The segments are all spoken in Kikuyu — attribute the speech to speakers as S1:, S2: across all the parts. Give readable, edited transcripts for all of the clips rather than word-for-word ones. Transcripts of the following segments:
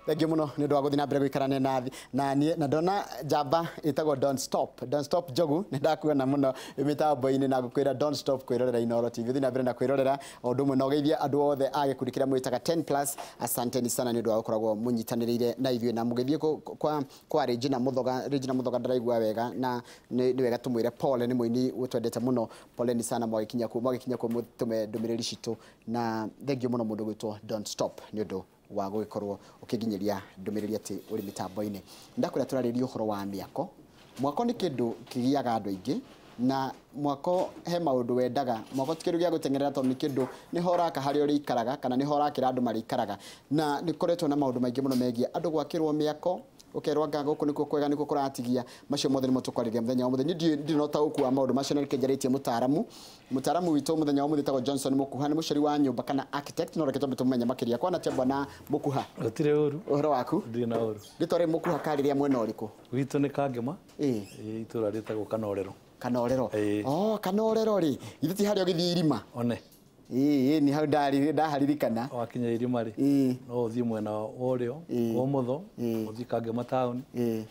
S1: Thengiũ mũno nĩ ũndũ wa gũthiĩ na mbere gũikarania na niĩ na ndona njamba ĩtagwo Don't Stop, Don't Stop Njogu. Nĩ ndakuona mũno mĩtambo-inĩ na ngũkwĩra don't stop kwĩrorera Inooro TV. Thiĩ na mbere na kwĩrorera o ũndũ ũmwe na ũgeithie andũ othe a gĩkundi kĩrĩa mwĩtaga 10 plus. Asanteni sana nĩ ũndũ wa gũkoragwo mũnyitanĩrĩire na ithuĩ na mũgĩthiĩ kwa Regina Muthoga. Regina Muthoga ndaraigua wega na nĩ wega tũmwĩre pole, nĩ mũini ũtwendete mũno. Poleni sana mwagĩkinya kuo, mwagĩkinya kuo mũtũme ndũmĩrĩri citũ. Na thengiũ mũno mũndũ gwĩtwo Don't Stop nĩ ũndũ wa gũgĩkorwo ũkĩnginyĩria ndũmĩrĩri atĩ ũrĩ mĩtambo-inĩ. Ndakwĩra tũrarĩria ũhoro wa mĩako. Mwako nĩ kĩndũ kĩgiaga andũ aingĩ, na mwako he maũndũ wendaga. Mwako ti kĩndũ gĩa gũteng'erera, tondũ nĩ kĩndũ nĩho ũraka harĩa ũrĩikaraga kana nĩho ũrakĩra andũ marĩikaraga. Na nĩ koretwo na maũndũ maingĩ mũno megiĩ andũ gwakĩrwo mĩako, ũkerwo anga gũkũ nĩkuo kwega, nĩkuo kũratigia. Macio mothe nĩmo tũkwarĩria mũthenya wa mũthenya. Niĩ ndirĩ na ũtaũku wa maũndũ macio, na nĩkĩo njarĩtie mũtaaramu. Mũtaaramu witũ mũthenya wa mũthenya etagwo Johnson Mũkuha, nĩ mũcori wa nyũmba kana architect. No reke twambe tũmenye makĩria. Kwana atĩa, bwana Mũkuha?
S2: Gũtirĩ ũru.
S1: Ũhoro waku?
S2: Ndirĩ na ũru.
S1: Rĩtwa rĩ Mũkuha karĩrĩa mwena ũrĩkũ?
S2: Gwitũ nĩ Kangema. Itũra rĩtagwo Kanorero.
S1: Kanorero?
S2: Ĩĩ.
S1: Oh, Kanorero rĩ, githĩ ti harĩa ũgĩthiĩ irima?
S2: One.
S1: Ĩĩ, nĩ hau ndaharirikana.
S2: Wakinya irima rĩ, no ũthiĩ mwena wa ũrĩo, wa ũmotho, ũthiĩ Kangema taũni,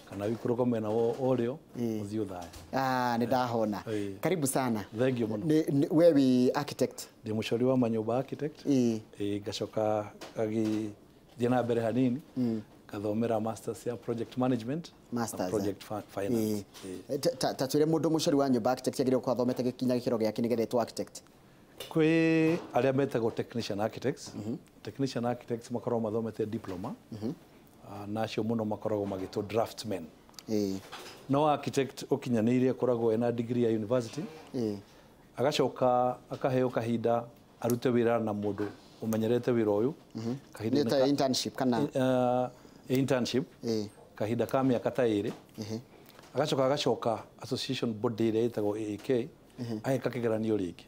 S2: kana ũikũrũke mwena wa ũrĩo, ũthiĩ Ũthaya.
S1: Ah, nĩ ndahona. Karibu sana.
S2: Thengiũ mũno.
S1: We wĩ architect?
S2: Ndĩ mũcori wa manyũmba, architect. Ĩĩ, ngacoka ngagĩthiĩ na mbere hanini, ngathomera masters ya project management na
S1: Masters,
S2: project finance. Ĩĩ.
S1: Ta twĩre, mũndũ mũcori wa nyũmba, architect, agĩrĩirwo gũkorwo athomete gĩkinya gĩkĩro gĩake nĩgetha etwo architect?
S2: Kwĩ arĩa metagwo technician architects. Technician architects makoragwo mathomete diploma. Ah, na acio mũno makoragwo magĩtwo draftsmen. No architect ũkinyanĩirie akoragwo ena degree ya university, agacoka akaheo kahinda arute wĩra na mũndũ ũmenyerete wĩra ũyũ.
S1: Nĩ ta internship kana?
S2: Internship kahinda ka mĩaka ta 2. Agacoka agacoka association body ĩrĩa ĩtagwo AAK, ageka kĩgeranio rĩngĩ.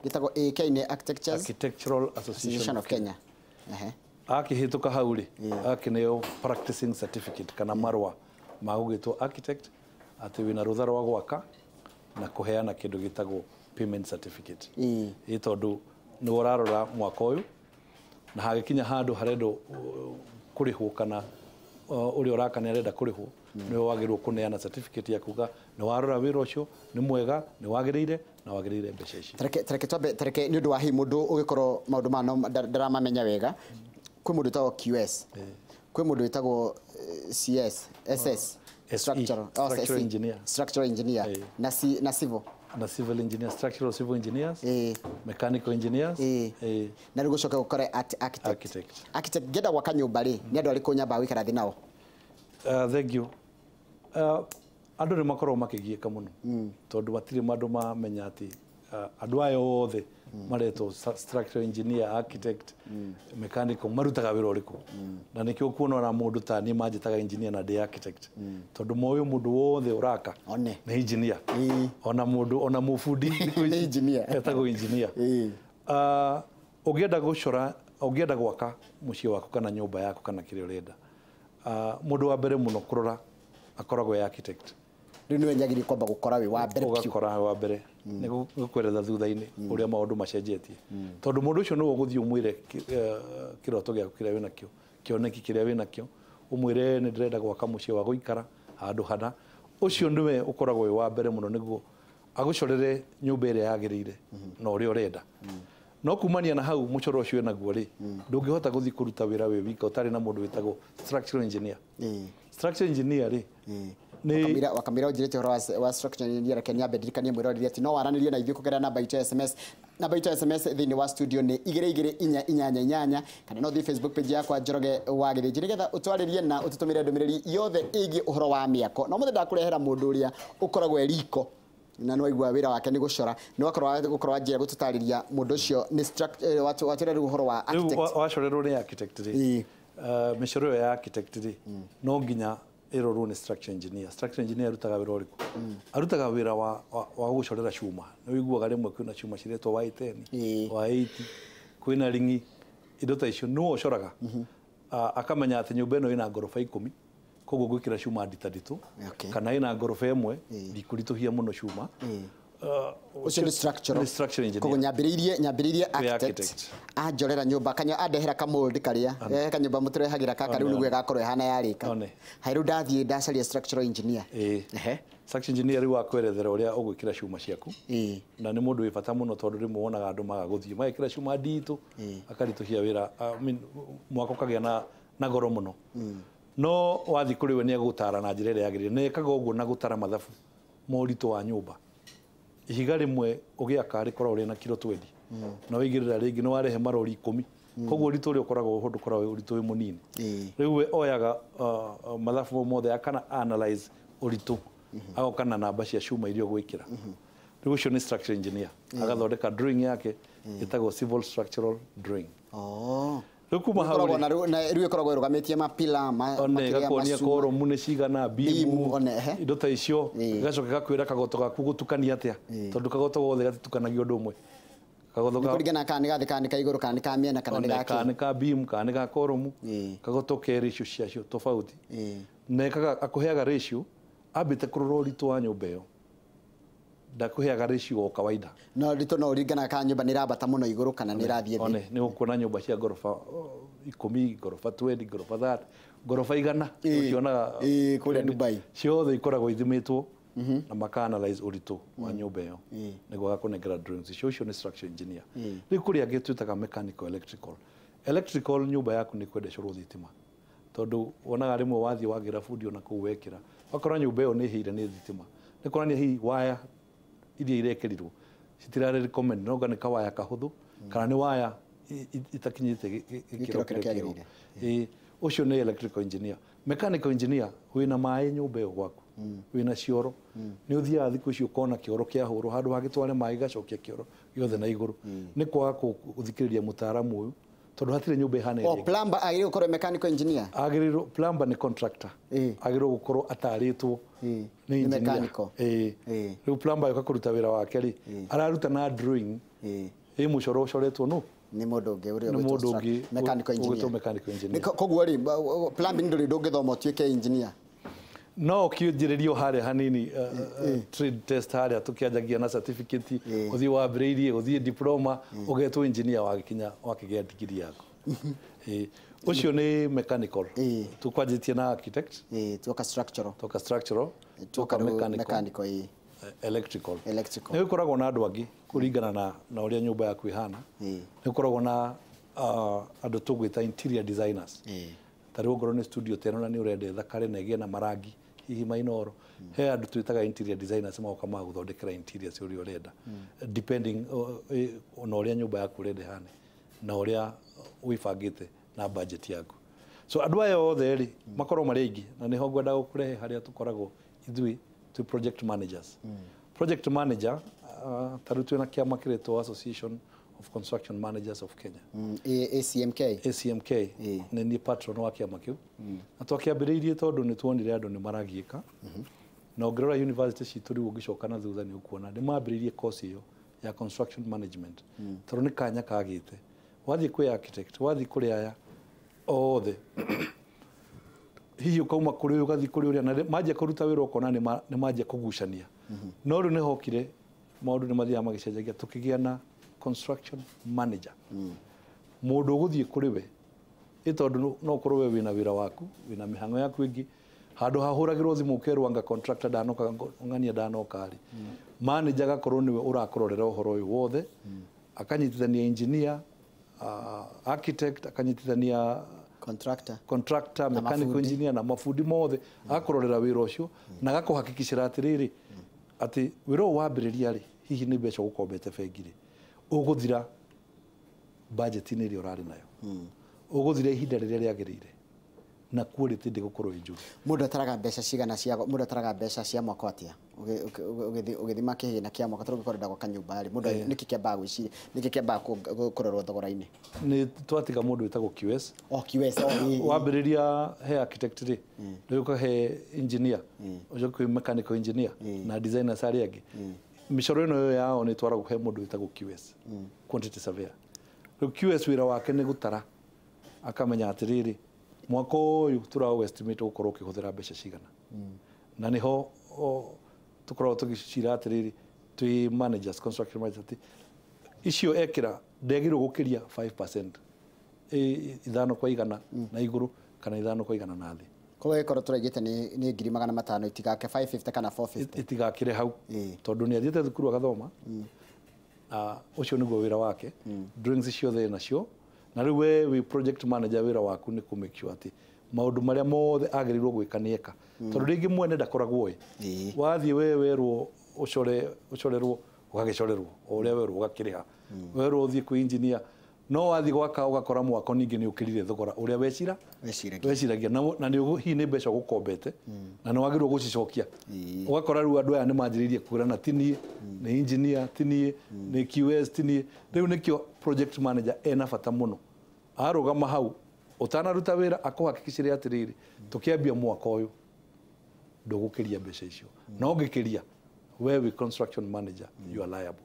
S1: Gĩtagwo AK nĩ Architectures
S2: Architectural Association
S1: Association of Kenya.
S2: Akĩhĩtũka hau rĩ, akĩneo practicing certificate kana marũa ma gũgĩtwo architect, atĩ wĩna rũtha rwa gwaka na kũheana kĩndũ gĩtagwo payment certificate. Ĩ tondũ nĩwe ũrarora mwaka ũyũ, na hagĩkinya handũ harendwo kũrĩhwo kana ũrĩa ũraka nĩ arenda kũrĩhwo, nĩwe wagĩrĩirwo kũneana certificate ya kuga nĩ warora wĩra ũcio nĩ mwega, nĩ wagĩrĩire na wagĩrĩire mbeca ici.
S1: Tareke twambe, tareke nĩ ũndũ wa hihi mũndũ ũgĩkorwo maũndũ maya no ndaramamenya wega. Kwĩ mũndũ wĩtagwo QS, kwĩ mũndũ wĩtagwo CS, SS?
S2: SE.
S1: Structural, oh,
S2: Structural
S1: SE.
S2: engineer.
S1: Structural engineer. Na C, na civil.
S2: Na civil engineer, structural civil engineers, mechanical engineers.
S1: Na rĩu gũcoka gũkore at architect.
S2: Architect.
S1: Architect, ngĩenda gwaka nyũmba rĩ, nĩ andũ arĩkũ nyambaga gũikara thĩ nao?
S2: Thank you. Andũ nĩ makoragwo makĩgiĩka mũno tondũ matirĩ mandũ mamenya atĩ andũ aya othe maretwo structural engineer, architect, mechanical marutaga wĩra ũrĩkũ. Na nĩkĩo kuona ona mũndũ ta niĩ manjĩtaga engineer na ndĩ architect, tondũ moĩ mũndũ wothe ũraka
S1: One.
S2: nĩ engineer. Ona mũndũ, ona mũbundi thikũ ici
S1: Nĩ engineer.
S2: etagwo engineer. Ũngĩenda gũcora, ũngĩenda gwaka mũciĩ waku kana nyũmba yaku kana kĩrĩa ũrenda, mũndũ wa mbere mũno kũrora akoragwo e architect.
S1: Rĩu nĩwe nyagĩrĩire kwamba gũkora wĩ wa mbere biũ.
S2: Ũgakora wa mbere. Nĩ gũkweretha thutha-inĩ ũrĩa maũndũ macenjetie, tondũ mũndũ ũcio nĩwe ũgũthiĩ ũmwĩre kĩroto gĩaku kĩrĩa wĩnakĩo, kĩoneki kĩrĩa wĩnakĩo, ũmwĩre nĩ ndĩrenda gwaka mũciĩ wa gũikara handũ hana. Ũcio nĩwe ũkoragwo wĩ wa mbere mũno nĩguo agũcorere nyũmba ĩrĩa yagĩrĩire na ũrĩa ũrenda. No kumania na hau mũcoro ũcio wĩnaguo rĩ, ndũngĩhota gũthiĩ kũruta wĩra wĩ wika ũtarĩ na mũndũ wĩtagwo structural engineer. Structural engineer rĩ, nĩ
S1: Wakamira ũnjĩrĩte ũhoro wa structural engineer, reke nyambe ndirikanie mwĩroreri atĩ no waranĩrie na ithuĩ kũgerera namba itũ ya SMS. Namba itũ ya SMS thĩinĩ wa studio nĩ 22488, kana no ũthiĩ Facebook page yakwa, Njoroge wa Gĩthĩnji, nĩgetha ũtwarĩrie na ũtũtũmĩre ndũmĩrĩri yothe ĩgiĩ ũhoro wa mĩako. Na ũmũthĩ ndakũrehera mũndũ ũrĩa ũkoragwo e riko na nĩ waigua wĩra wake nĩ gũcora. Nĩ wakorwo gũkorwo wanjia gũtũtarĩria mũndũ ũcio nĩ watwĩra rĩu ũhoro wa
S2: Rĩu
S1: architect.
S2: Wacorerwo nĩ architect rĩ, mĩcoro ĩyo ya architect rĩ, no nginya ĩrorwo nĩ structural engineer. Structural engineer arutaga wĩra ũrĩkũ? Arutaga wĩra wa gũcorera cuma. Nĩ ũiguaga rĩmwe kwĩna cuma ciretwo Y10, Y80, kwĩna ringi, indo ta icio nĩwe ũcoraga. Akamenya atĩ nyũmba ĩno ĩna ngoroba 10, koguo ngwĩkĩra cuma nditanditũ, kana ĩna ngoroba 1, ndikũritũhia mũno cuma.
S1: Ũcio nĩ structural.
S2: Nĩ structural engineer.
S1: Koguo nyambĩrĩirie architect anjorera nyũmba kanya andehera kamold karĩa kanyũmba mũtũrehagĩra kaka rĩu nĩguo ĩgakorwo ĩhana yarĩka. Hai rĩu ndathiĩ ndacaria structural engineer.
S2: Structural engineer rĩu akwerethera ũrĩa ũgwĩkĩra cuma ciaku. Na nĩ mũndũ wĩ bata mũno tondũ rĩmwe wonaga andũ maga gũthiĩ magekĩra cuma nditũ akaritũhia wĩra, I mean, mwako ũkagĩa na goro mũno. No wathiĩ kũrĩ we nĩ egũgũtara na njĩra ĩrĩa yagĩrĩire. Na ĩkaga ũguo na gũtara mathabu ma ũritũ wa nyũmba. Ihiga rĩmwe ũgĩaka rĩkoragwo rĩna kiro 20 na waigĩrĩra rĩngĩ nĩ warehe marori 10, koguo ũritũ ũrĩa ũkoragwo ho ndũkoragwo ũritũ wĩ mũnini. Rĩu we oyaga mathabu mothe akana analyze ũritũ agoka na namba cia cuma iria ũgwĩkĩra. Rĩu ũcio nĩ structural engineer, agathondeka drawing yake ĩtagwo civil structural drawing. Rĩu kuma hau
S1: rĩu ĩkoragwo ĩrũgamĩtie mapila
S2: ĩgakuonia koromu nĩ cigana, bimu, indo ta icio, ĩgacoka ĩgakwĩra kagoto gaku gũtukania atĩa, tondũ kagoto gothe gatitukanagio ũndũ ũmwe. Kagoto
S1: ka kũringana kana nĩ gathĩ kana nĩ ka igũrũ kana nĩ ka mĩena kana nĩ ga
S2: kĩ, kana nĩ ka bimu kana nĩ ka koromu, kagoto ke ratio ciacio tofauti. Na ĩkaga akũheaga ratio ambĩte kũrora ũritũ wa nyũmba ĩyo, ndakũheaga ratio o kawaida.
S1: No ũritũ no ũringanaga kana nyũmba nĩ ĩrambata mũno igũrũ kana nĩ ĩrathiĩ thĩ.
S2: Nĩ ũkuona nyũmba cia ngoroba 10, ngoroba 20, ngoroba 30, ngoroba 100 ũkĩonaga
S1: kũrĩa Dubai
S2: ciothe ikoragwo ithimĩtwo na maka analyze ũritũ wa nyũmba ĩyo nĩguo agakũnengera drawings icio. Ũcio nĩ structural engineer. Rĩu kũrĩ angĩ twĩtaga mechanical electrical. Electrical nyũmba yaku nĩ kwenda ĩcorwo thitima, tondũ wonaga rĩmwe wathiĩ wagĩra bundi ona kũu wekĩra wakora nyũmba ĩyo nĩ ĩhĩire nĩ thitima, nĩ kuonania hihi waya iria irekĩrirwo citirarĩ recommend, no nĩ kawaya kahũthũ kana nĩ waya itakinyĩte gĩkĩro kĩrĩa kĩagĩrĩire. Ũcio nĩ electrical engineer. Mechanical engineer wĩna maĩ nyũmba ĩyo gwaku, wĩna cioro, nĩ ũthiaga thikũ ici ũkona kĩoro kĩahũrwo handũ hagĩtware maĩ gĩgacokia kĩoro gĩothe na igũrũ. Nĩ kwaga gũthikĩrĩria mũtaaramu ũyũ tondũ hatirĩ nyũmba ĩhana ĩrĩa ĩngĩ.
S1: Plumber agĩrĩirwo gũkorwo mechanical engineer?
S2: Agĩrĩirwo, plumber nĩ contractor, agĩrĩirwo gũkorwo atarĩtwo nĩ engineer.
S1: Mechanical.
S2: Rĩu plumber yoka kũruta wĩra wake rĩ, araruta na drawing ĩ mũcoro ũcoretwo nũ?
S1: Nĩ mũndũ ũngĩ ũrĩa ũgwĩtwo mechanical engineer.
S2: Mechanical engineer.
S1: Koguo rĩ, plumbing ndũrĩ ndũngĩthoma ũtuĩke engineer?
S2: No ũkĩanjĩrĩrio harĩa hanini trade test harĩa tũkĩanjagia na certificate, ũthiĩ wambĩrĩirie ũthiĩ diploma ũgetwo engineer wagĩkinya wakĩgĩa degree yaku. Ũcio nĩ mechanical. Tũkwanjĩtie na architect,
S1: tuoka structural,
S2: tuoka mechanical, electrical. Nĩ gũkoragwo na andũ angĩ kũringana na ũrĩa nyũmba yaku ĩhana. Nĩ gũkoragwo na andũ tũgwĩta interior designers. Ta rĩu ongorwo nĩ studio ta ĩno na nĩ ũrenda ĩthakare na ĩgĩe na marangi hihi mainoro, he andũ twĩtaga interior designers magoka magũthondekera interiors ũrĩa ũrenda, depending na ũrĩa nyũmba yaku ũrenda ĩhane na ũrĩa wĩbangĩte na budget yaku. So andũ aya othe rĩ makorwo marĩ aingĩ, na nĩho ngwenda gũkũrehe harĩa tũkoragwo ithuĩ twĩ project managers. Project manager ta rĩu twĩna kĩama kĩretwo Association of Construction Managers of Kenya.
S1: ACMK.
S2: ACMK. Nĩ niĩ patron wa kĩama kĩu. Na twakĩambĩrĩirie tondũ nĩ tuonire andũ nĩ maragiĩka. Na ũngĩrora university citũ rĩu ũngĩcoka na thutha nĩ ũkuona nĩ mambĩrĩirie course ĩyo ya construction management. Tondũ nĩ kanya kagĩte. Wathiĩ kwĩ architect, wathiĩ kũrĩ aya othe, hihi ũkauma kũrĩ ũyũ ũgathiĩ kũrĩ ũrĩa, na manjia kũruta wĩra ũkona nĩ manjia kũgucania. No rĩu nĩ hokire maũndũ nĩ mathiaga magĩcenjagia, tũkĩgĩa na construction manager. Mũndũ ũgũthiĩ kũrĩ we ĩ tondũ no ũkorwo we wĩna wĩra waku, wĩna mĩhang'o yaku ĩngĩ, handũ hahũragĩrwo thimũ ũkerwo anga contractor ndanoka, ng'ania ndanoka rĩ, manager agakorwo nĩwe ũrakũrorera ũhoro ũyũ wothe, akanyitithania engineer, architect, akanyitithania contractor, mechanical engineer na mabundi mothe, agakũrorera wĩra ũcio na agakũhakikicĩra atĩrĩrĩ atĩ wĩra ũyũ wambĩrĩria rĩ, hihi nĩ mbeca ũgũkombete bengi rĩ, ũgũthira budget-inĩ ĩrĩa ũrarĩ nayo, ũgũthira ihinda rĩrĩa rĩagĩrĩire, na quality ndĩgũkorwo ĩ njũru.
S1: Mũndũ ataraga mbeca cigana cia mũndũ ataraga mbeca cia mwaka atĩa ũgĩthima kĩgĩna kĩa mwaka, tondũ ũngĩkorwo gwaka nyũmba rĩ, mũndũ nĩkĩ kĩambaga gwĩciria, nĩkĩ kĩambaga kũrorwo thogora-inĩ?
S2: Nĩ twatiga mũndũ wĩtagwo QS.
S1: QS.
S2: Wambĩrĩria he architect rĩ, rĩu ũkahe engineer, ũcoke kwĩ mechanical engineer na designers arĩa angĩ. Mĩcoro ĩno yao nĩ ĩtwaragwo he mũndũ wĩtagwo QS, quantity surveyor. Rĩu QS wĩra wake nĩ gũtara, akamenya atĩrĩrĩ mwaka ũyũ tũraũ estimate ũgũkorwo ũkĩhũthĩra mbeca cigana. Na nĩho tũkoragwo tũgĩcira atĩrĩrĩ Twĩ managers, construction managers, atĩ icio ekĩra ndagĩrĩirwo gũkĩria 5%, 5% na igũrũ kana 5% na thĩ.
S1: Koguo ĩkorwo tũraigĩte nĩ 500,000 itigake 550 kana 450.
S2: Itigakĩre hau, tondũ nĩ athiĩte thukuru agathoma, ũcio nĩguo wĩra wake. Drawings ciothe nacio, na rĩu we wĩ project manager, wĩra waku nĩ kũ make sure atĩ maũndũ marĩa mothe agĩrĩirwo gwĩka nĩ eka, tondũ rĩngĩ mwene ndakoragwo ĩ. Wathiĩ we werwo ũcore, ũcorerwo, ũgagĩcorerwo o ũrĩa werwo, ũgakĩrĩha. Werwo ũthiĩ kwĩ engineer, no wathiĩ gwaka ũgakora mwako ningĩ nĩ ũkĩrire thogora ũrĩa wecira
S1: Weciragia.
S2: Weciragia, na nĩ hihi nĩ mbeca ũgũkombete na nĩ wagĩrĩirwo gũcicokia. Ũgakora rĩu andũ aya nĩ manjĩrĩirie kwĩrana, ti niĩ, nĩ engineer, ti niĩ, nĩ QS, ti niĩ. Rĩu nĩkĩo project manager ena bata mũno, arũgama hau ũtanaruta wĩra akũhakikicĩre atĩrĩrĩ, tũkĩambia mwaka ũyũ ndũgũkĩria mbeca icio, na ũngĩkĩria, we wĩ construction manager, you are liable,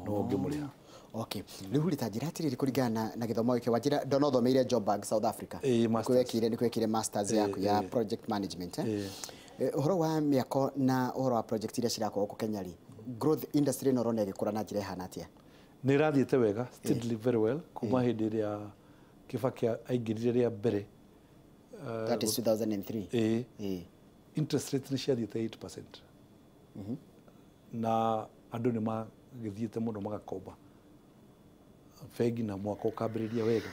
S2: no ũngĩmũrĩha.
S1: Okay. Rĩu rĩ, ta njĩra atĩrĩrĩ, kũringana na gĩthomo gĩkĩ wanjĩra ndona ũthomeire Joburg, South Africa.
S2: Ĩĩ, masters.
S1: Nĩkwekire masters yaku ya project management, eh?
S2: Ĩĩ.
S1: Ũhoro wa mĩako na ũhoro wa project iria cirakwo gũkũ Kenya rĩ, growth industry ĩno ũrona ĩgĩkũra na njĩra ĩhana atĩa?
S2: Nä ĩrathiĩte wega, steadily, very well, kuma hĩndĩ ĩrĩa Kibaki aingĩrire rĩa mbere.
S1: That is 2003.
S2: Ĩĩ. Interest rate nĩ ciathiĩte 8%, na andũ nĩ magĩthiĩte mũno magakomba bengi, na mwaka ũkambĩrĩria wega.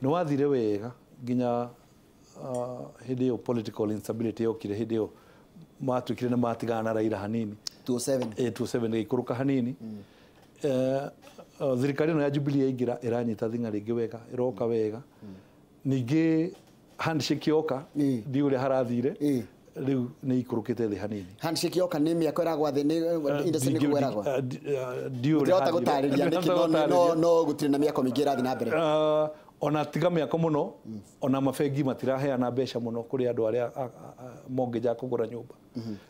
S2: Nĩ wathire wega nginya hĩndĩ ĩyo political instability yokire, hĩndĩ ĩyo matuĩkire nĩ matigana na Raila hanini.
S1: 2007.
S2: 27 ĩgĩikũrũka hanini. Thirikari ĩno ya Jubilee yaingĩra, ĩranyita thing'a rĩngĩ wega, ĩroka wega. Ningĩ handshake yoka, ndiũ ũrĩa harathire, rĩu nĩ ikũrũkĩte thĩ hanini.
S1: Handshake yoka, nĩ mĩako ĩragwa thĩ, nĩ industry nĩ kũgwa ĩragwa?
S2: Ndiũ ũrĩa
S1: Ndĩrahota
S2: hathire.
S1: gũtarĩria nĩkĩ,
S2: Ndĩrahota
S1: no
S2: gũtarĩria.
S1: No gũtirĩ na mĩako mĩingĩ ĩrathiĩ na mbere.
S2: Ona tiga mĩako mũno, ona mabengi matiraheana mbeca mũno kũrĩ andũ arĩa mongĩja kũgũra nyũmba.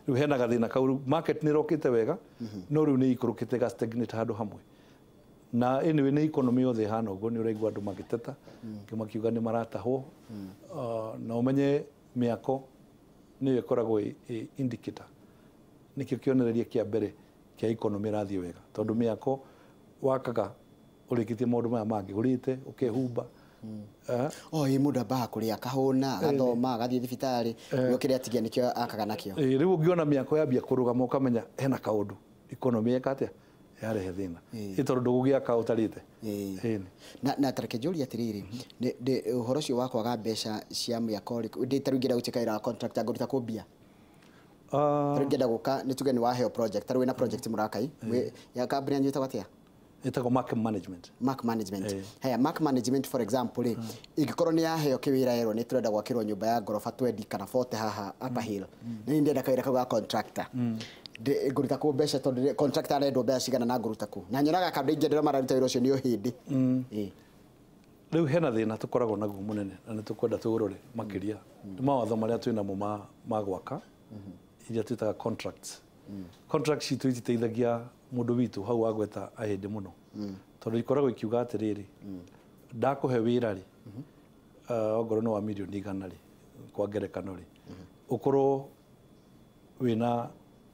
S2: Rĩu hena gathĩna kau. Rĩu market nĩ ĩrokĩte wega, no rĩu nĩ ikũrũkĩte ga stagnate handũ hamwe. Na anyway, nĩ economy yothe ĩhana ũguo. Nĩ ũraigua andũ magĩteta, makiuga nĩ maratahwo. Na ũmenye mĩako nĩyo ĩkoragwo ĩ indicator, nĩkĩo kĩonereria kĩa mbere kĩa economy ĩrathiĩ wega, tondũ mĩako wakaga ũrĩkĩtie maũndũ maya mangĩ, ũrĩte, ũkehumba.
S1: O ĩ, mũndũ ambaga kũrĩa, akahũna, agathoma, agathiĩ thibitarĩ, nĩguo kĩrĩa atigia nĩkĩo akaga nakĩo.
S2: Ĩ, rĩu ũngĩona mĩako yambia kũrũgama, ũkamenya hena kaũndũ economy yeka atĩa, yarehe thĩna, ĩ tondũ ndũgũgĩaka ũtarĩte. Ĩni.
S1: Na tareke njũrie atĩrĩrĩ, ũhoro ũcio wa kwaga mbeca cia mĩako rĩ, ndĩ tarĩu ingĩenda gũtuĩka wĩra wa contractor, ngũruta kũ mbia? Tarĩu ingĩenda gũka, nĩ tuge nĩ waheo project, tarĩu wĩna project mũrakai ya kambuni yanyu ĩtagwo atĩa?
S2: Ĩtagwo Mark Management.
S1: Mark Management. Haya, Mark Management, for example rĩ, ingĩkorwo nĩ yaheo kĩwĩra, yerwo nĩ tũrenda gwakĩrwo nyũmba ya ngoroba 20 kana 40 haha Upper Hill, na niĩ ndĩrenda kawĩra kau ga contractor, ngũruta kũ mbeca? Tondũ contractor arendwo mbeca cigana, na ngũruta kũ? Na nyonaga kandũ aingĩ ndĩrona mararuta wĩra ũcio nĩ ũhĩndĩ.
S2: Rĩu hena thĩna tũkoragwo naguo mũnene, na nĩ tũkwenda tũũrore makĩria, nĩ mawatho marĩa twĩ namo ma gwaka, iria twĩtaga contracts. Contracts citũ ititeithagia mũndũ witũ hau wagweta ahĩndĩ mũno, tondũ ikoragwo ikiuga atĩrĩrĩ, ndakũhe wĩra rĩ, ongorwo nĩ wa mirioni 100 rĩ, kwa ngerekano rĩ, ũkorwo wĩna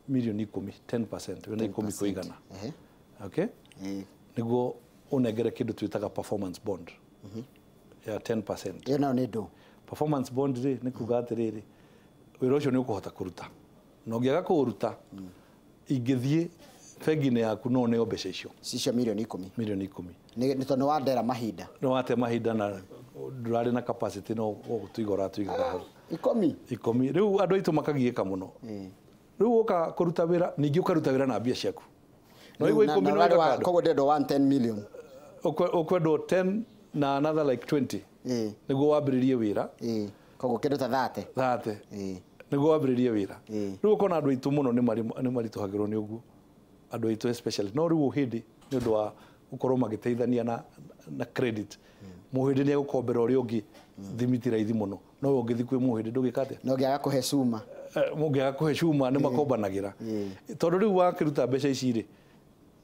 S2: mirioni 10, 10%, wĩna 10%. Okay, nĩguo ũnengere kĩndũ twĩtaga performance bond ya 10%.
S1: Ĩyo nayo nĩ ndũ?
S2: Performance bond rĩ, nĩ kuga atĩrĩrĩ, wĩra ũcio nĩ ũkũhota kũruta, na ũngĩaga kũũruta, ingĩthiĩ bengi-inĩ yaku no neo mbeca icio.
S1: Cicio mirioni 10?
S2: Mirioni 10.
S1: Nĩ tondũ nĩ wandera mahinda.
S2: Nĩ wate mahinda na ndũrarĩ na capacity, no gũtũiga ũratũigaga hau.
S1: 10?
S2: 10. Rĩu andũ aitũ makagiĩka mũno. Rĩu ũka kũruta wĩra, ningĩ ũkaruta wĩra na mbia ciaku. No igua 10 no ĩka kando.
S1: Koguo ndĩrendwo 110 million.
S2: Ũkwendwo 10 na another like 20 nĩguo wambĩrĩrie wĩra.
S1: Koguo kĩndũ ta 30.
S2: 30 nĩguo wambĩrĩrie wĩra. Rĩu ũkona andũ aitũ mũno nĩ maritũhagĩrwo nĩ ũguo, andũ aitũ especially. No rĩu ũhĩndĩ, nĩ ũndũ wa gũkorwo magĩteithania na credit, mũhĩndĩ nĩ egũkombera ũrĩa ũngĩ thimiti raithi mũno, no we ũngĩthiĩ kwĩ mũhĩndĩ ndũgĩka atĩa?
S1: Na ũngĩaga kũhe cuma.
S2: Mũngĩaga kũhe cuma, nĩ makombanagĩra, tondũ rĩu wakĩruta mbeca ici rĩ,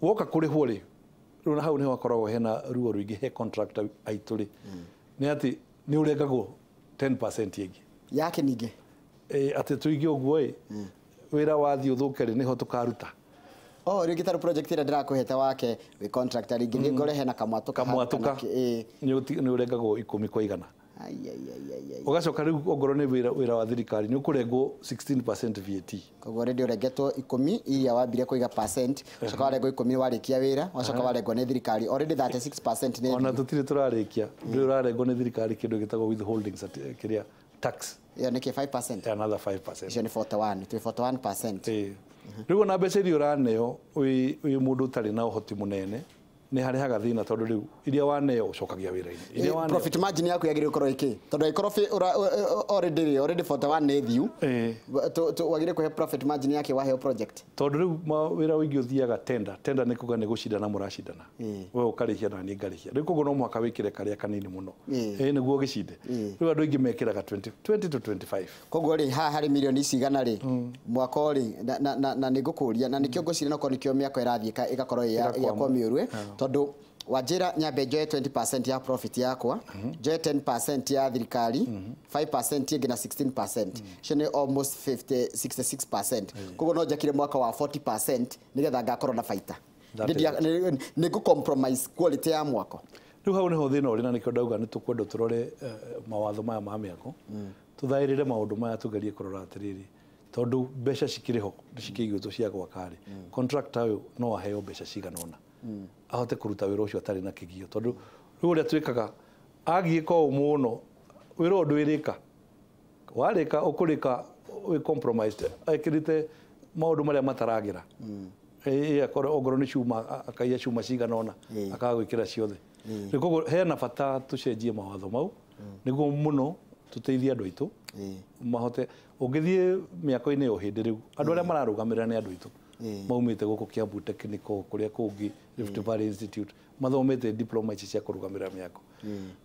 S2: woka kũrĩhwo rĩ, rĩu na hau nĩho hakoragwo hena ruo rũingĩ he contractor aitũ rĩ, nĩ atĩ nĩ ũrengagwo 10% ĩngĩ.
S1: Yake ningĩ.
S2: Atĩ tũige ũguo ĩ, wĩra wathiĩ ũthũke rĩ, nĩho tũkaruta.
S1: Oh, rĩngĩ tarĩ project ĩrĩa ndĩrakũhete wake wĩ contractor rĩngĩ nĩ ngore hena kamwatũka
S2: Kamwatũka nĩ ũrengagwo 10 kwa igana. Ũgacoka rĩu ongorwo nĩ wĩra wa thirikari nĩ ũkũrengwo 16% VAT.
S1: Koguo already ũrengetwo 10 iria wambire kũiga percent, ũcoka warengwo 10 warĩkia wĩra, wacoka warengwo nĩ thirikari already 36% nĩ.
S2: Ona tũtirĩ tũrarĩkia, ndũrĩ ũrarengwo nĩ thirikari kĩndũ gĩtagwo withholding kĩrĩa tax.
S1: Ĩyo nĩ kĩ 5%?
S2: Another 5%.
S1: Icio nĩ 41, twĩ 41%.
S2: Rĩu ona mbeca iria ũraneo wĩ mũndũ ũtarĩ na ũhoti mũnene nĩ harehaga thĩna tondũ rĩu iria waneo ũcokagia wĩra-inĩ.
S1: Profit margin yaku yagĩrĩirwo gũkorwo ĩkĩ? Tondũ angĩkorwo already 41 nĩ thiu, wagĩrĩirwo kũhe profit margin yake waheo project.
S2: Tondũ rĩu wĩra ũingĩ ũthiaga tender, tender nĩ kuga nĩ gũcindana mũracindana. We ũkarĩhia na niĩ ngarĩhia. Rĩu koguo no mũhaka wĩkĩre karĩa kanini mũno. Nĩguo ũgĩcinde. Rĩu andũ aingĩ mekĩraga 20 to 25.
S1: Koguo rĩ haha harĩ mirioni ici igana rĩ mwaka rĩ na nĩ ngũkũria na nĩkĩo ngwĩciria nokorwo nĩkĩo mĩako ĩrathiĩ ĩgakorwo ĩyakwo mĩũru tondũ wanjĩra nyambe njoe 20% ya profit yakwa, njoe 10% ya thirikari, 5% ĩngĩ na 16%. Icio nĩ almost 50 66%. Koguo no njakire mwaka wa 40% nĩgetha ngakorwo na baita. Nĩ ngũ compromise quality ya mwako.
S2: Rĩu hau nĩho thĩna ũrĩ na nĩkĩo ndauga nĩ tũkwenda tũrore mawatho maya ma mĩako, tũthaĩrĩre maũndũ maya tũgerie kũrora atĩrĩrĩ tondũ mbeca cikĩrĩ ho cikĩigĩtwo cia gwaka rĩ, contractor ũyũ no aheo mbeca cigana ũna ahote kũruta wĩra ũcio atarĩ na kĩgio tondũ rĩu ũrĩa twĩkaga agiĩka ũũ mũno wĩra ũyũ ndwĩrĩka warĩka ũkũrĩka wĩ compromised ekĩrĩte maũndũ marĩa mataragĩra ongorwo nĩ cuma akaiya cuma cigana ũna akaga gwĩkĩra ciothe. Rĩu koguo hena bata tũcenjie mawatho mau nĩguo mũno tũteithie andũ aitũ mahote. Ũngĩthiĩ mĩako-inĩ o hĩndĩ rĩu andũ arĩa mararũgamĩrĩra nĩ andũ aitũ maumĩte gũkũ Kiambu Technical kũrĩa kũngĩ Rift Valley Institute mathomete diploma ici cia kũrũgamĩrĩra mĩako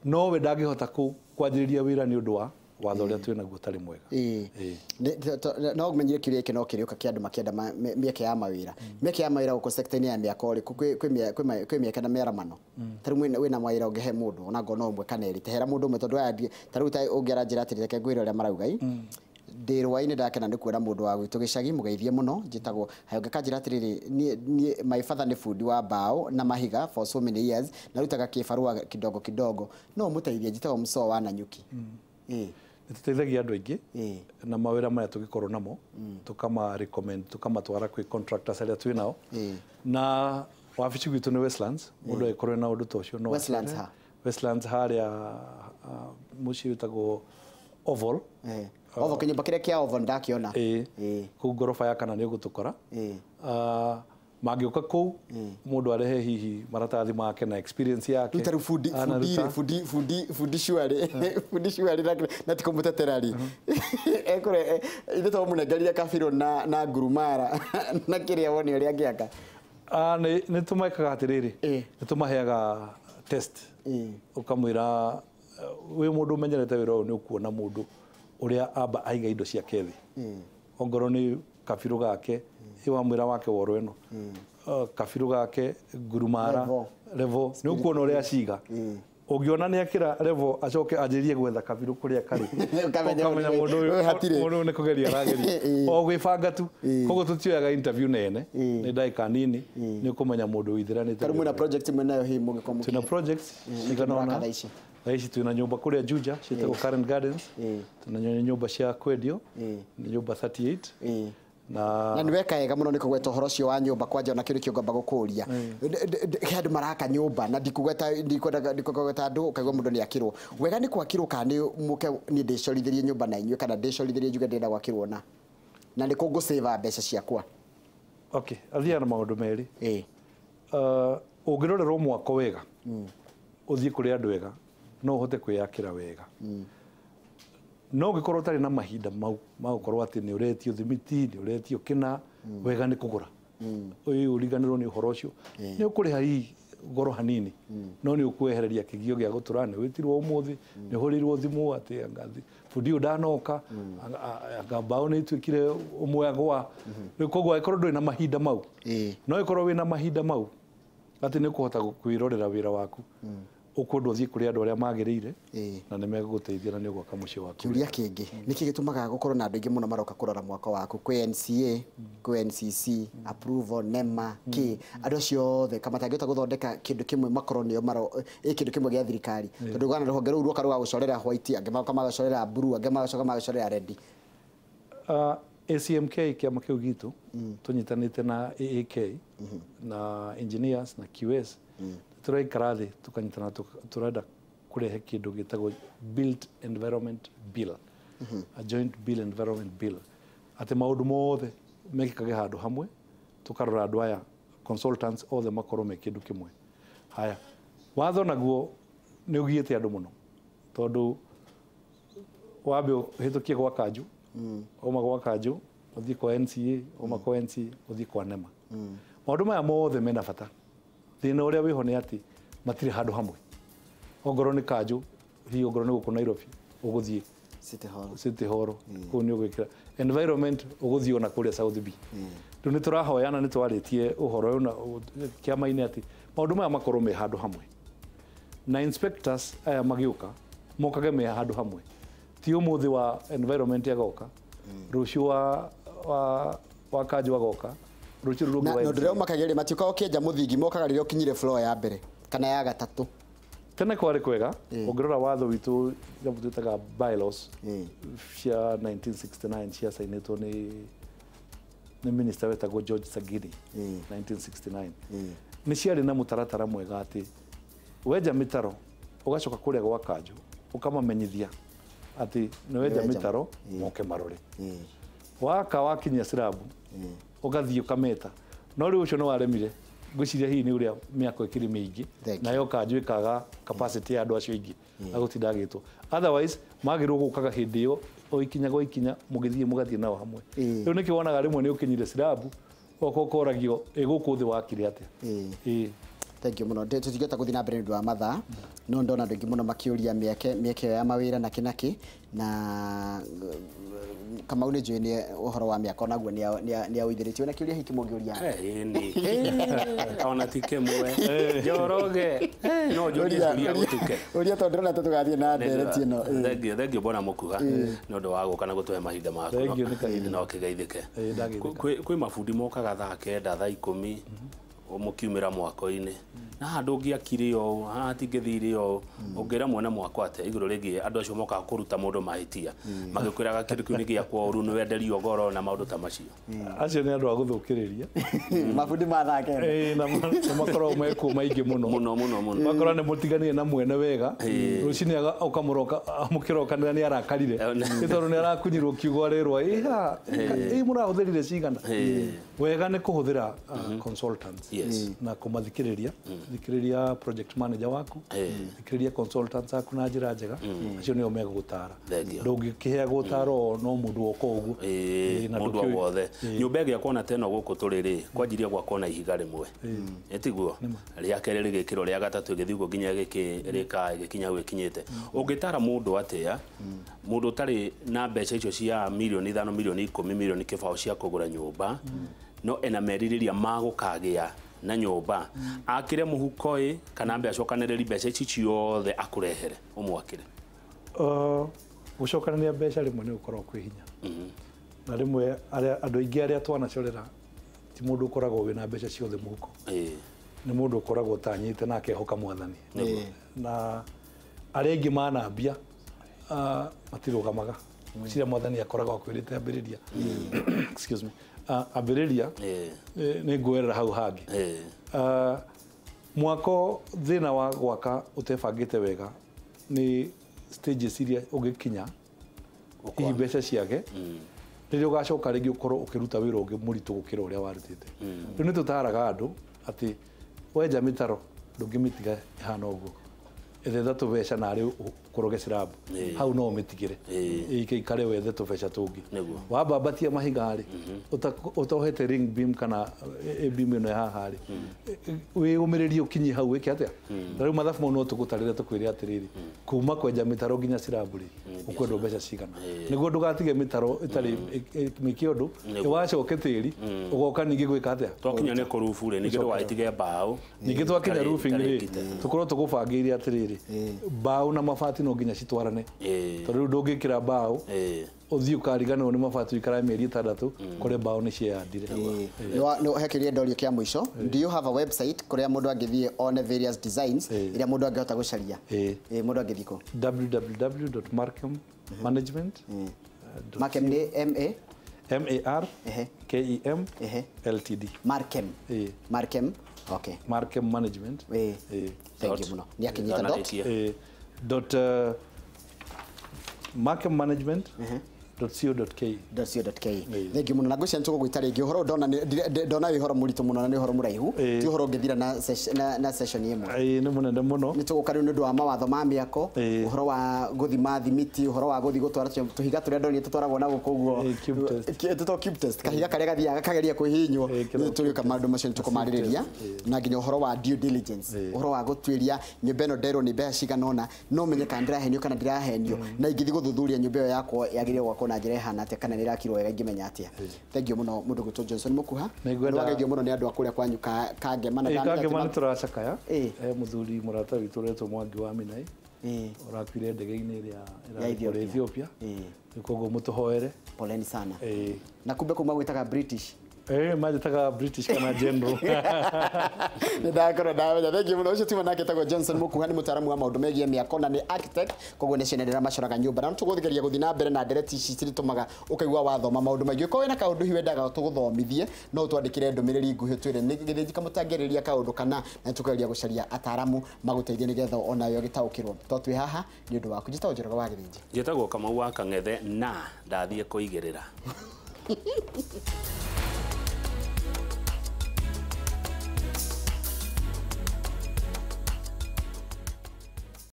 S2: no we ndangĩhota kwanjĩrĩria wĩra nĩ ũndũ wa watho ũrĩa twĩ naguo ũtarĩ mwega.
S1: No ũmenyire kĩũria gĩkĩ no kĩrĩũka kĩa andũ makĩenda mĩeke ya mawĩra. Mĩeke ya mawĩra gũkũ sector-inĩ ya mĩako rĩ kwĩ mĩeke na mĩaramano. Ta rĩu wĩna mawĩra ũngĩhe mũndũ ona ngorwo no ũmwe kana erĩ tehera mũndũ ũmwe tondũ aya ta rĩu ũngĩara njĩra atĩrĩ reke ngwĩre ũrĩa marauga ĩ ndĩ rwainĩ ndakena nĩ kuona mũndũ wa gwitũ gĩcagi mũgeithie mũno njĩtagwo hayo ngĩkanjĩra atĩrĩrĩ niĩ my father nĩ bundi wa mbao na mahiga for so many years narutaga kĩbarũa kidogo kidogo no mũteithie njĩtagwo Mũcoo wa Nanyuki.
S2: Nĩ tũteithagia andũ aingĩ na mawĩra maya tũgĩkorwo namo tũkama recommend tũkamatwara kwĩ contractors arĩa twĩ nao na wabici gwitũ nĩ Westlands mũndũ angĩkorwo na ũndũ ta ũcio no
S1: Westlands ha
S2: Westlands harĩa mũciĩ wĩtagwo Oval.
S1: Oval kĩnyũmba kĩrĩa kĩa Oval ndakĩona.
S2: Kũu ngoroba ya kana nĩ ũgũtũkora. Mangĩũka kũu mũndũ arehe hihi maratathi make na experience yake.
S1: Rĩu ta rĩu bundi shuarĩ bundi shuarĩ na ti kũmũtetera rĩ ekũre ithe to mũnengerire kabirũ na ngurumara na kĩrĩa wone ũrĩa angĩaka.
S2: Nĩ tũmekaga atĩrĩrĩ nĩ tũmaheaga test ũkamwĩra wĩ mũndũ ũmenyerete wĩra ũyũ nĩ ũkuona mũndũ ũrĩa amba aiga indo ciake thĩ ongorwo nĩ kabirũ gake wamwĩra wake woro ĩno kabirũ gake ngurumara level nĩ ũkuona ũrĩa aciga ũngĩona nĩ akĩra level acoke anjĩrĩrie gwetha kabirũ kũrĩa karĩ ũkamenya mũndũ ũyũ nĩ kũgeria arageria o gwĩbanga tu. Koguo tũtioyaga interview nene nĩ ndagĩka nini nĩ ũkũmenya mũndũ wĩithiranĩte.
S1: Tarĩu mwĩna project mwĩnayo hihi mũngĩkorwo
S2: twĩna project cigana ũna thaa ici twĩna nyũmba kũrĩa Juja ciĩtagwo Karen Gardens twĩna nyũmba cia kwendio nĩ nyũmba 38 na
S1: nĩ weka wega mũno nĩ kũgweta ũhoro ũcio wa nyũmba kwanja ona kĩndũ kĩo ngomba gũkũria he andũ maraka nyũmba na ndikũgweta andũ ũkaigua mũndũ nĩ akĩrwo wega nĩ kwakĩrwo kana nĩ mũke niĩ ndĩcorithĩrie nyũmba na inyuĩ kana ndĩcorithĩrie njuge ndĩrenda gwakĩrwo na nĩ kũ ngũsave mbeca ciakwa.
S2: Okay, athiaga na maũndũ merĩ. Ũngĩrorerwo mwako wega ũthiĩ kũrĩ andũ ega no ũhote kwĩyakĩra wega no ũngĩkorwo ũtarĩ na mahinda mau ma gũkorwo atĩ nĩ ũretio thimiti nĩ ũretio kĩna wega nĩ kũgũra ũyũ ũriganĩrwo nĩ ũhoro ũcio nĩ ũkũrĩha hihi goro hanini no nĩ ũkwehereria kĩgio gĩa gũtũra nĩ wĩtirwo ũmũthĩ nĩ ũhũrĩirwo thimũ atĩ bundi ũyũ ndanoka anga mbaũ nĩ ituĩkire ũmwe agwa rĩu koguo angĩkorwo ndũrĩ na mahinda mau no ĩkorwo wĩna mahinda mau atĩ nĩ ũkũhota kwĩrorera wĩra waku Ũkwendwo ũthiĩ kũrĩ andũ arĩa magĩrĩire na nĩ megũgũteithia na nĩ ũgwaka mũciĩ waku.
S1: Kĩũria kĩngĩ nĩkĩ gĩtũmaga gũkorwo na andũ aingĩ mũno maroka kũrora mwako waku kwĩ NCA, kwĩ NCC, approval, NEMA, kĩ andũ acio othe kama matangĩhota gũthondeka kĩndũ kĩmwe makorwo nĩo maro kĩndũ kĩmwe gĩa thirikari tondũ gwana rũhonge rũu ruoka rũgagũcorera white, angĩ magoka magacorera blue, angĩ magacoka magacorera red.
S2: ACMK kĩama kĩu gitũ tũnyitanĩte na AAK na engineers na QS tũraikara thĩ tũkanyitana tũrenda kũrehe kĩndũ gĩtagwo built environment bill, a joint bill environment bill, atĩ maũndũ mothe mekĩkage handũ hamwe, tũkarora andũ aya consultants othe makorwo me kĩndũ kĩmwe. Haya, watho naguo nĩ ũgiĩte andũ mũno tondũ wambe ũhĩtũkie gwa kanjũ, uma gwa kanjũ ũthiĩ kwa NCA, uma kwa NCA ũthiĩ kwa NEMA. Maũndũ maya mothe mena bata. Thĩna ũrĩa wĩho nĩ atĩ matirĩ handũ hamwe. Ongorwo nĩ kanjũ, hihi ongorwo nĩ gũkũ Nairobi ũgũthiĩ
S1: City Hall,
S2: City Hall kũu nĩ ũgwĩkĩra environment ũgũthiĩ ona kũrĩa South B. Rĩu nĩ tũrahoyana, nĩ twarĩtie ũhoro ũyũ na kĩama-inĩ atĩ maũndũ maya makorwo me handũ hamwe na inspectors aya magĩũka mokage me handũ hamwe, ti ũmũthĩ wa environment agoka, rũciũ wa kanjũ agoka, rũciũ rũu rũngĩ wa
S1: na ndũrĩa ũmakagia rĩ matiũkaga ũkĩenja mũthingi, mokaga rĩrĩa ũkinyire floor ya mbere kana ya gatatũ.
S2: Tene kwarĩ kwega, ũngĩrora watho witũ nyamũ twĩtaga bylaws cia 1969 ciacainĩtwo nĩ minister wetagwo George Sagini 1969, nĩ ciarĩ na mũtaratara mwega atĩ wenja mĩtaro ũgacoka kũrĩa gwa kanjũ ũkamamenyithia atĩ nĩ wenja mĩtaro moke marore, waka wakinyia sirabu ũgathiĩ ũkameta. No rĩu ũcio nĩ waremire, ngwĩciria hihi nĩ ũrĩa mĩako ĩkĩrĩ mĩingĩ nayo kanjũ ĩkaga capacity ya andũ acio aingĩ agũtinda agĩtwo. Otherwise magĩrĩirwo gũkaga hĩndĩ ĩyo o ikinya gwa ikinya mũgĩthiĩ mũgathiĩ nao hamwe. Rĩu nĩkĩo wonaga rĩmwe nĩ ũkinyire sirabu ũgoka ũkoragio ĩ gũkũ thĩ wakire atĩa.
S1: Thank you mũno. Tũtingĩhota gũthiĩ na mbere nĩ ũndũ wa mathaa, no ndona andũ aingĩ mũno makĩũria mĩeke ĩyo ya mawĩra na kĩ na kĩ, na Kamau nĩ njũĩ nĩ ũhoro wa mĩako naguo nĩ aũithĩrĩtie. Wĩna kĩũria hihi kĩmwe ũngĩũria?
S3: Ona ti kĩmwe. Njoroge, no njũrie kĩũria gũtuke.
S1: Ũria tondũ ndĩrona ta tũgathiĩ na ndereti ĩno.
S3: Thank you Bwana Mũkuha nĩ ũndũ wa gũka na gũtũhe mahinda maku. No kĩgeithĩke. Kwĩ mabundi mokaga thaa 9, thaa 10 mũkiumĩra mwako-inĩ na handũ ũngĩakire ũũ, haha hatingĩthire ũũ, ũngĩra mwene mwako atĩa igũrũ rĩgiĩ andũ acio mokaga kũruta mũndũ mahĩtia magĩkwĩraga kĩndũ kĩu nĩ gĩakwa ũru, nĩ wenderio goro na maũndũ ta macio?
S2: Acio nĩ andũ a gũthũkĩrĩria.
S1: Mabundi ma thaa 9.
S2: Na makoragwo mekuo maingĩ mũno
S3: mũno mũno mũno.
S2: Makora nĩ mũtiganire na mwene wega, rũcinĩ ũkamũroka mũkĩrokanĩra nĩ arakarire nĩ tondũ nĩ arakunyirwo kiugo arerwo ĩha ĩ mũrahũthĩrire cigana. Wega nĩ kũhũthĩra consultants na kũmathikĩrĩria, thikĩrĩria project manager waku, thikĩrĩria consultants aku na njĩra njega, acio nĩo megũgũtara. Ndũngĩkĩheagwo ũtaro no mũndũ woka ũguo.
S3: Mũndũ o wothe. Nyũmba ĩgĩakwo na teno gũkũ tũrĩ rĩ, kwanjirie gwakwo na ihiga rĩmwe, ĩtiguo rĩa kerĩ rĩgĩkĩrwo, rĩa gatatũ ĩgĩthiĩ ũguo nginya ĩgĩkĩrĩka ĩgĩkinya hau ĩkinyĩte. Ũngĩtara mũndũ atĩa, mũndũ ũtarĩ na mbeca icio cia mirioni 5, mirioni 10, mirioni 20 cia kũgũra nyũmba, no ena merirĩria ma gũkagĩa na nyũmba, akĩre mũhuko ĩ kana ambe acokanĩrĩrie mbeca ici ciothe akũrehere ũmwakĩre?
S2: Gũcokanĩrĩria mbeca rĩmwe nĩ gũkoragwo kwĩ hinya, na rĩmwe andũ aingĩ arĩa twanacorera ti mũndũ ũkoragwo wĩna mbeca ciothe mũhuko, nĩ mũndũ ũkoragwo ũtanyĩte na akehoka mwathani, na arĩa aingĩ manambia matirũgamaga. Ngwĩciria mwathani akoragwo akwĩrĩte ambĩrĩria, excuse me, ambĩrĩria nĩ nguoerera hau hangĩ. Mwako thĩna wa gwaka ũtebangĩte wega nĩ stages iria ũngĩkinya hihi mbeca ciake, rĩrĩa ũgacoka rĩngĩ ũkorwo ũkĩruta wĩra ũngĩ mũritũ gũkĩra ũrĩa warutĩte. Rĩu nĩ tũtaraga andũ atĩ wenja mĩtaro ndũngĩmĩtiga ĩhana ũguo, ethetha tũbeca narĩ ũkoroge sirabu hau no ũmĩtigĩre ĩikare wethe tũbeca tũngĩ. Wambambatia mahiga rĩ, ũtohete ring beam kana beam ĩno haha rĩ, wĩyũmĩrĩrie ũkinye hau wĩke atĩa. Na rĩu mathabu mau no tũgũtarĩre tũkwĩre atĩrĩrĩ, kuma kwenja mĩtaro nginya sirabu rĩ, ũkwendwo mbeca cigana, nĩguo ndũgatige mĩtaro ĩtarĩ mĩke ũndũ, wacoke tĩri ũgoka ningĩ gwĩka atĩa.
S3: Twakinya nĩ kũrubu rĩ, ningĩ ndũgagĩtige mbaũ.
S2: Ningĩ twakinya roofing rĩ, tũkorwo tũgũbangĩire atĩrĩrĩ, atĩrĩrĩ, mbaũ na mabati no nginya citwarane, tondũ rĩu ndũngĩkĩra mbaũ ũthiĩ ũkariganĩrwo nĩ mabati ũikare mĩeri 6 kũrĩa mbaũ nĩ cieyandire.
S1: He kĩũria ndorio kĩa mũico, do you have a website kũrĩa mũndũ angĩthiĩ one various designs iria mũndũ angĩhota gũcaria? Mũndũ angĩthiĩ kũ?
S2: www.markemmanagement.
S1: Markem nĩ M A?
S2: M A R K E M L T D.
S1: Markem. Markem. Okay.
S2: Markem Management.
S1: Thank you muno. Ni akinyita dot.
S2: Dot Markem Management. .co.ke.
S1: .co.ke. Thank you muno. Na ngwĩciria nĩtũgũgwĩta rĩngĩ ũhoro ndona ndona wĩ ũhoro mũritũ mũno na nĩ ũhoro mũraihu, ti ũhoro ũngĩthira na session ĩmwe.
S2: Nĩ mũnene mũno.
S1: Nĩ tũgũka rĩu nĩ ũndũ wa mawatho ma mĩako, ũhoro wa gũthima thimiti, ũhoro wa gũthiĩ gũtwara tũhiga tũrĩa ndonire tũtwaragwo na gũkũ ũguo. Tũtagwo cube test. Kahiga karĩa gathiaga kageria kwĩhihinywo. Nĩ tũrĩũka maũndũ macio nĩ tũkũmarĩrĩria. Na nginya ũhoro wa due diligence, ũhoro wa gũtuĩria nyũmba ĩno nderwo nĩ mbeca cigana ũna, no menye kana ndĩrahenio kana ndirahenio, na ingĩthiĩ gũthuthuria nyũmba ĩyo yakwa yagĩrĩirwo gwakwo na njĩra ĩhana atĩa kana nĩ ĩrakirwo wega ingĩmenya atĩa. Thank you mũno mũndũ gwĩtwo Johnson Mũkuha. Nĩ wageithio mũno nĩ andũ a kũrĩa kwanyu Kangema. Na
S2: Kangema nĩ tũracakaya. He mũthuri mũrata witũ ũretwo Mwangi wa Minai ũrakuire ndege-inĩ ĩrĩa ĩrarĩ kũrĩa Ethiopia. Koguo mũtũhoere.
S1: Poleni sana. Na kumbe kuma gwĩtaga British.
S2: Majĩtaga British kana General.
S1: Nĩ ndakorwo ndamenya. Thank you mũno. Ũcio tuma nake etagwo Johnson Mũkuha, nĩ mũtaaramu wa maũndũ megiĩ mĩako na nĩ architect, koguo nĩ cionerera macoraga nyũmba. Na nĩ tũgũgeria gũthiĩ na mbere na ndereti ici cirĩtũmaga ũkaigua wathoma maũndũ maingĩ. Korwo wĩna kaũndũ hihi wendaga tũgũthomithie, no ũtwandĩkĩre ndũmĩrĩri nguhĩ ũtwĩre nĩ gĩthĩnji kamũtangĩrĩria kaũndũ kana, na nĩ tũkũgeria gũcaria ataaramu magũteithie nĩgetha onawe ũgĩtaũkĩrwo. To twĩ haha nĩ ũndũ waku. Njĩtagwo Njoroge wa Gĩthĩnji.
S3: Njĩtagwo Kamau wa Kang'ethe na ndathiĩ kũigĩrĩra.